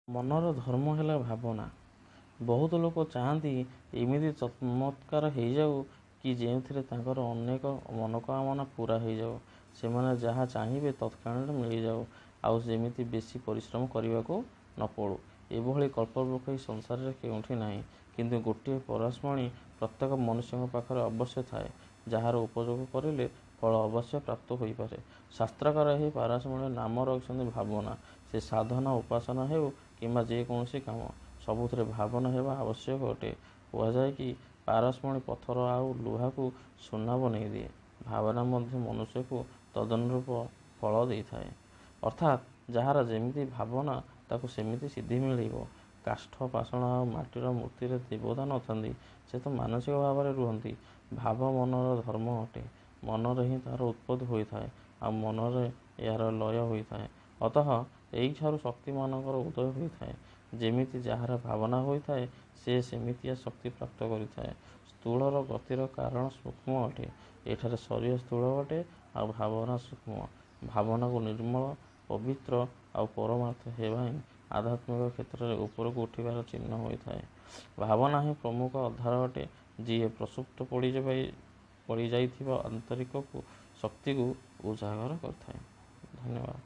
ମନର ଧର୍ମ ହେଲା ଭାବନା। ବହୁତ ଲୋକ ଚାହାନ୍ତି ଏମିତି ଚମତ୍କାର ହେଇଯାଉ କି ଯେଉଁଥିରେ ତାଙ୍କର ଅନେକ ମନୋକାମନା ପୂରା ହେଇଯାଉ, ସେମାନେ ଯାହା ଚାହିଁବେ ତତ୍କ୍ଷଣାତ୍ ମିଳିଯାଉ, ଆଉ ଯେମିତି ବେଶୀ ପରିଶ୍ରମ କରିବାକୁ ନ ପଡ଼ୁ। ଏଭଳି କଳ୍ପବୃକ୍ଷ ଏହି ସଂସାରରେ କେଉଁଠି ନାହିଁ। କିନ୍ତୁ ଗୋଟିଏ ପରଶମଣି ପ୍ରତ୍ୟେକ ମନୁଷ୍ୟଙ୍କ ପାଖରେ ଅବଶ୍ୟ ଥାଏ, ଯାହାର ଉପଯୋଗ କରିଲେ ଫଳ ଅବଶ୍ୟ ପ୍ରାପ୍ତ ହୋଇପାରେ। ଶାସ୍ତ୍ରକାର ଏହି ପାରସମଣିର ନାମ ରଖିଛନ୍ତି ଭାବନା। ସେ ସାଧନା ଉପାସନା ହେଉ କିମ୍ବା ଯେ କୌଣସି କାମ, ସବୁଥିରେ ଭାବନା ହେବା ଆବଶ୍ୟକ ଅଟେ। କୁହାଯାଏ କି ପାରସମଣି ପଥର ଆଉ ଲୁହାକୁ ସୁନା ବନେଇଦିଏ, ଭାବନା ମଧ୍ୟ ମନୁଷ୍ୟକୁ ତଦନୁରୂପ ଫଳ ଦେଇଥାଏ। ଅର୍ଥାତ୍ ଯାହାର ଯେମିତି ଭାବନା, ତାକୁ ସେମିତି ସିଦ୍ଧି ମିଳିବ। କାଷ୍ଠ, ପାଷାଣ ଆଉ ମାଟିର ମୂର୍ତ୍ତିରେ ଦେବତା ନଥାନ୍ତି, ସେ ତ ମାନସିକ ଭାବରେ ରୁହନ୍ତି। ଭାବ ମନର ଧର୍ମ ଅଟେ। ମନରେ ହିଁ ତାହାର ଉତ୍ପତ୍ତି ହୋଇଥାଏ ଆଉ ମନରେ ଏହାର ଲୟ ହୋଇଥାଏ। ଅତଃ ଏହିଠାରୁ ଶକ୍ତିମାନଙ୍କର ଉଦୟ ହୋଇଥାଏ। ଯେମିତି ଯାହାର ଭାବନା ହୋଇଥାଏ, ସେ ସେମିତିଆ ଶକ୍ତି ପ୍ରାପ୍ତ କରିଥାଏ। ସ୍ଥୂଳର ଗତିର କାରଣ ସୂକ୍ଷ୍ମ ଅଟେ। ଏଠାରେ ଶରୀର ସ୍ଥୂଳ ଅଟେ ଆଉ ଭାବନା ସୂକ୍ଷ୍ମ। ଭାବନାକୁ ନିର୍ମଳ, ପବିତ୍ର ଆଉ ପରମାର୍ଥ ହେବା ହିଁ ଆଧ୍ୟାତ୍ମିକ କ୍ଷେତ୍ରରେ ଉପରକୁ ଉଠିବାର ଚିହ୍ନ ହୋଇଥାଏ। ଭାବନା ହିଁ ପ୍ରମୁଖ ଆଧାର ଅଟେ, ଯିଏ ପ୍ରସୁପ୍ତ ପଡ଼ିଯାଇଥିବା ଆନ୍ତରିକ ଶକ୍ତିକୁ ଉଜାଗର କରିଥାଏ। ଧନ୍ୟବାଦ।